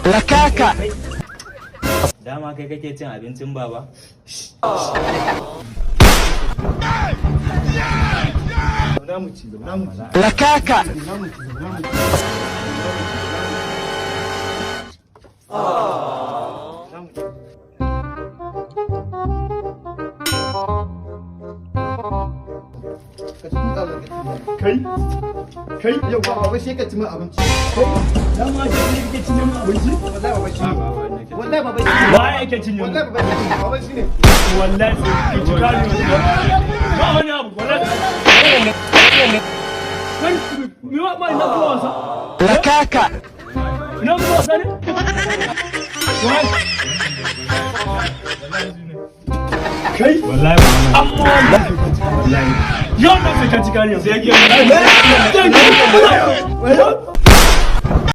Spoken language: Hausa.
Lakaka. Dama kai kake cin abincin baba? Lakaka. Kai, kai, yau ba baba sai ka ci min abinci. Dama shi ne kake cinye min abinci? Wallahi baba shi ne. Wallahi baba shi ne. Waye yake cinye min? Wallahi baba shi ne. Baba shi ne. Wallahi sai ki ci kare ba wani abu wallahi. Kai, me wa ma ina kuma wasa? Lakaka. Ina kuma wasa ne? Kai? Wallahi amma wallahi. Yau na sai ka ci kare yanzu. Sai